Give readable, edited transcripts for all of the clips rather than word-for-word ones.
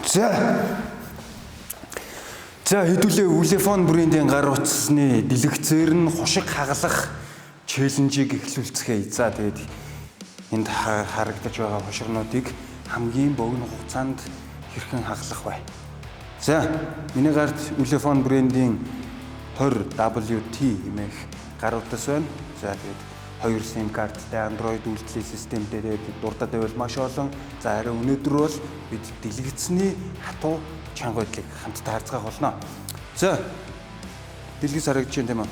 За. За, хэдүүлээ Ulefone брендийн гар утасны дэлгэцээр нь хушиг хагалах challenge ийг эхлүүлцгээе. За, тэгээд энд харагдаж байгаа хушигнуудыг хамгийн богино хугацаанд хэрхэн хагалах вэ? За, миний гарт Ulefone брендийн 20WT хэмээх гар утас байна. За, тэгээд хоёр SIM карттай, Android үйлдлийн системтэй, тэгээд дурдаад байвал маш олон. За, харин өнөөдөр бол бид дэлгэцний хатуу чанга байдлыг хамтдаа харцгаах болно. За, дэлгэц харагдаж байна, тийм үү?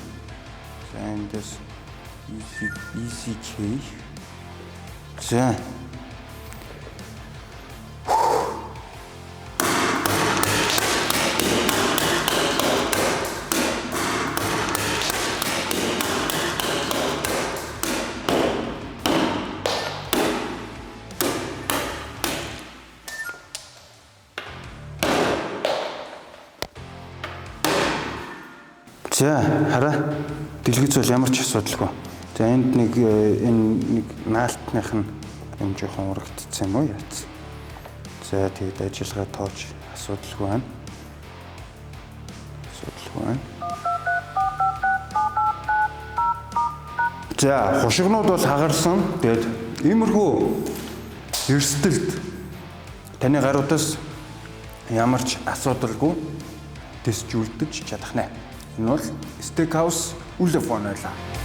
За, эндээс ECK. За. За, хараа, дэлгэц бол ямар ч асуудалгүй. За, энд нэг энэ нэг наалтных нь юм жоохон урагдсан юм уу яац. За, тэгээд ажиллагаа тооч асуудалгүй байна. Асуудалгүй байна. За, хушигнууд бол хагарсан. Тэгээд иймэрхүү эрсдэлд таны гар утас ямар ч асуудалгүй тэсч үлдэж чадах нэ. Энэ бол Steakhouse Ulefone байлаа.